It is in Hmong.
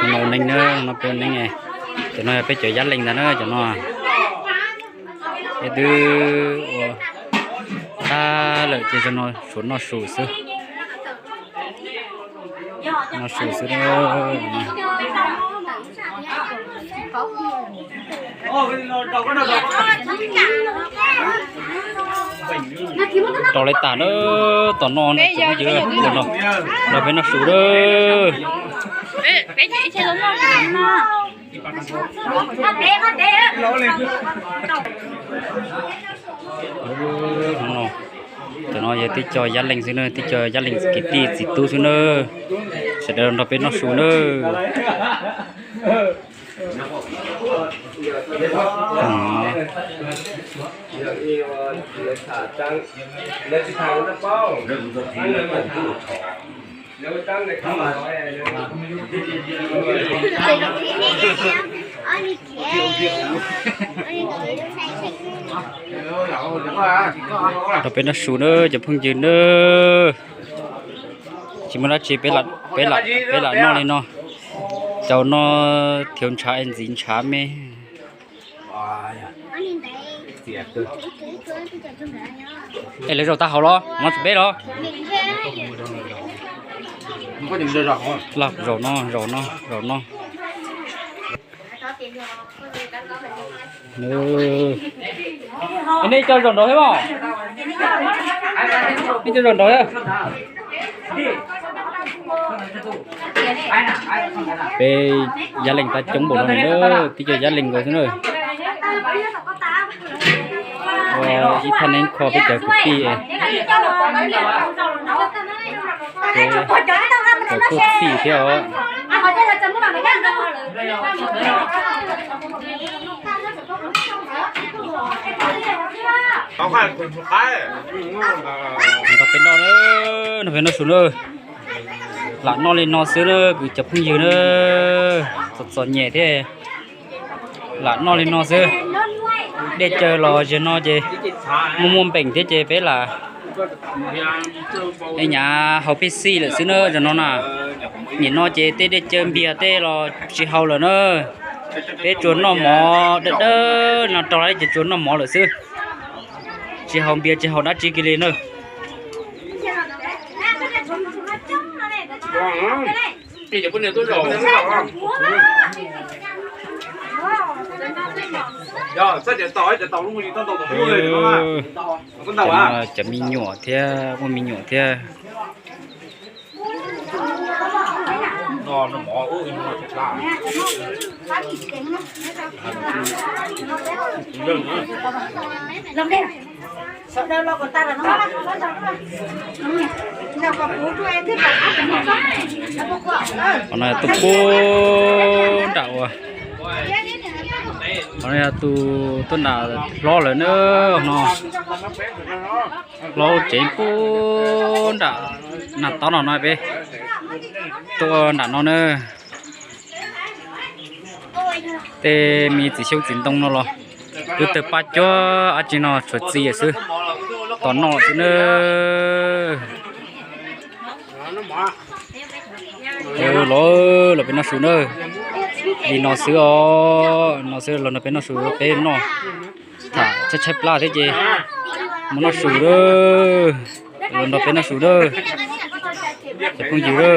No ua neeb na, no peb ua neeb. Cov no yog peb cov Yab Lees ntag na, cov no. Peb twb ua tag lawm ces zoo no suav noj su xwb. Noj su xwb. Rau lawv tas na, tom no na, los peb noj su na. Cov no yog tib co Yab Lees xwb na, tib co Yab Lees kwv tij txiv tub xwb na. Sawv daws nrog peb noj su na. Rau peb noj su na cov phooj ywg na. Tsis muaj dab tsi, peb lam noj li no. Cau no thiav ntshav es ntxiv ntshav me. Es lawv zaum tag hauv los no tsis peb los? Los zaum no, zaum no, zaum no. Nej cov zaum nraud thiab mas? Nej cov zaum nraud thiab? Peb Yab Lees tab coob npaum no na, tib co Yab Lees nkaus xwb na. Ua ib thaj neeb kho peb cov kwv tij, cov tuaj txhij thiab os. Nrog peb noj, nrog peb noj su na. Lam noj li no xwb na kwv cov phooj ywg na. Txom txom nyem thiab, lam noj li no xwb. Dej cawv los zaum no ces muaj muaj npeem thiab ces peb lam nyav haus pij xij lawm xwb na zaum no na. Nim no ces tej dej cawv npias tej los tsis haus lawm na. Peb tsuas noj mov dawb dawb no rau lawm ces tsuas noj mov lawm xwb. Tsis haus npias tsis haus dab tsi kiag li na. Cov me nyuam thiab, muaj me nyuam thiab. Qhov no tuaj puag nram ua, qhov no yog tus tuaj nram hlob lawm na no. Hlob tsev puag nram nag tob no no peb tuaj nram no na. Tej me txiv xyoob txiv ntoo no los twb tawg paj cuag dab tsi no tshuav txiv xwb, tos noj xwb na. Los, los peb noj su na. Li no xwb os, no xwb los nrog peb noj su, peb noj tham tshaib tshaib plab thiab ces mus noj su na. Los nrog peb noj su na, cov phooj ywg na.